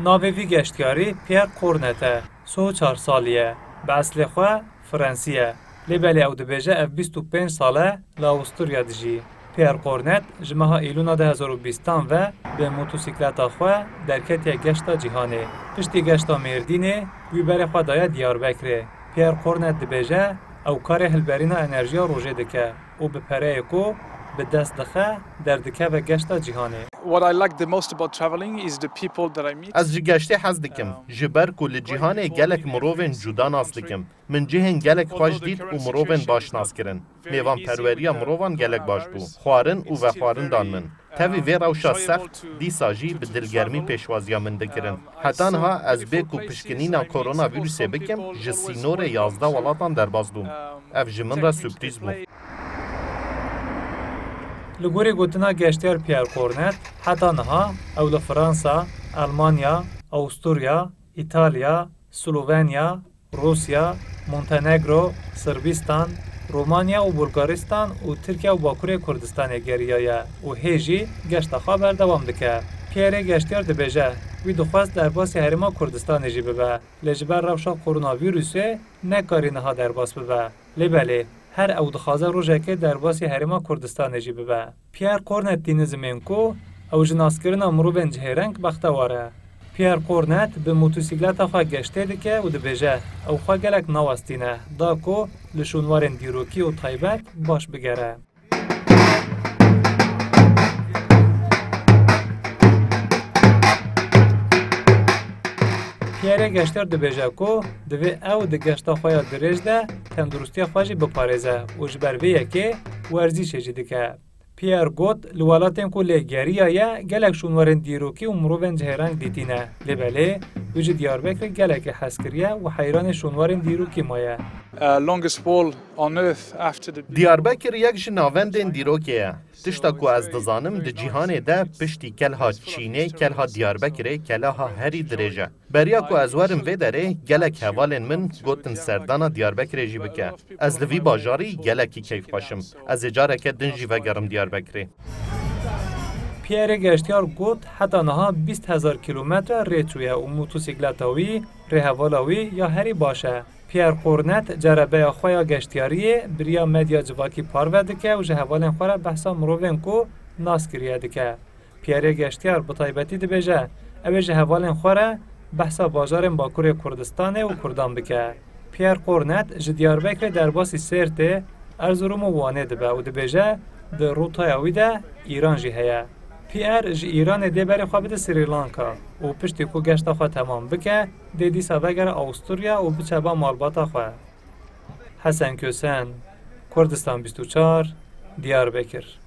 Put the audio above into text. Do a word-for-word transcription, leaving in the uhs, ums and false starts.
Navê vî geştiyarî Pierre Cornet e. Sih û çar salî ye. Bi eslê xwe Fransî ye. Lê belê ew dibêje ev bîst û pênc sal e li Awusturya dijî. Pierre Cornet ji meha Îlûna du hezar û bîstan ve bi motosîkleta xwe derketiye geşta cîhanê. Piştî geşta Mêrdînê, wî berê xwe daye Diyarbekirê. Pierre Cornet dibêje, ew karê hilberîna enerjiya rojê dike û bi pereyê ku bi dest dixe, derdikeve geşta cîhanê. What I like the most about traveling is the people that I meet. Ez ji geştê hez dikim, ji ber ku li cîhanê gelek mirovên cuda nas dikim. Min cihên gelek xweş dît û mirovên baş nas kirin. Mêvanperweriya mirovan gelek baş bû. Xwarin û vexwarin dan min. Tevî vê rewşa sext, dîsa jî bi dilgermî pêşwaziya min dikirin. Heta niha ez bê ku pişkinîna koronavîrusê bikim, ji sînorê yazdeh welatan derbas bûm. Ev ji min re surprîz bû. Li gorî gotina geştiyar Pierre Cornet, heta niha ew li Fransa, Elmanya, Awusturya, Îtalya, Slovenya, Rûsya, Montenegro, Sirbîstan, Romanya û Bulgaristan û Tirkiye û Bakurê Kurdistanê geriyaye û hê jî geşta xwe berdewam dike. Pierre geştiyar dibêje, wî dixwest derbasî Herêma Kurdistanê jî bibe, lê ji ber rewşa koronavîrusê nekarî niha derbas bibe. Lê belê, her ew dixwaze rojekê derbasî Herêma Kurdistanê jî bibe. Pierre Cornet tîne zimên ku ew ji naskirina mirovên cihêreng bextewar e. Pierre Cornet bi motosîkleta xwe geştê dike û dibêje, ew xwe gelek nawestîne, da ku li şûnwarên dîrokî û taybet baş bigere. Pierre geştiyar dibêje ku divê ew di geşta xwe ya dirêj de tenduristiya xwe jî biparêze û ji ber vê yekê werzîşê jî dike. Pierre got, li welatên ku lê geriyaye, gelek şûnwarên dîrokî û mirovên cihêreng dîtîne. Lê belê, wî ji Diyarbekirê gelekî hez kiriye û heyranê şûnwarên dîrokî maye. Uh, longest wall on earth after the Diyarbekir yek ji navendên dîrokê ye. Tişta ku ez dizanim, di cîhanê de piştî kelha Çînê, kelha Diyarbekirê, keleha herî dirêj e. Beriya ku ez werim vê derê, gelek hevalên min gotin serdana Diyarbekirê jî bike. Ez li vî bajarî gelekî keyfxweş im. Ez ê careke din jî vegerim Diyarbekirê. Pierre geştiyar got, heta niha bîst hezar kîlometre rê çûye û motosîkleta wî, rêhevala wî ya herî baş e. Pierre Cornet cerebeya xwe ya geştiyariyê bi riya medya civakî parve dike û ji hevalên xwe re behsa mirovên ku nas kiriye dike. Pierre geştiyar bi taybetî dibêje, ew ê ji hevalên xwe re behsa bajarên Bakurê Kurdistanê û Kurdan bike. Pierre Cornet ji Diyarbekirê derbasî Sêrtê, Erzurum û Wanê dibe û dibêje, di rotaya wî de Îran jî heye. Pierre ji Îranê dê berê xwe bide Srî Lanka û piştî ku geşta xwe temam bike, dê dîsa vegere Awusturya û biçe ba malbata xwe. Hesen Kösen, Kurdistan bîst û çar, Diyarbekir.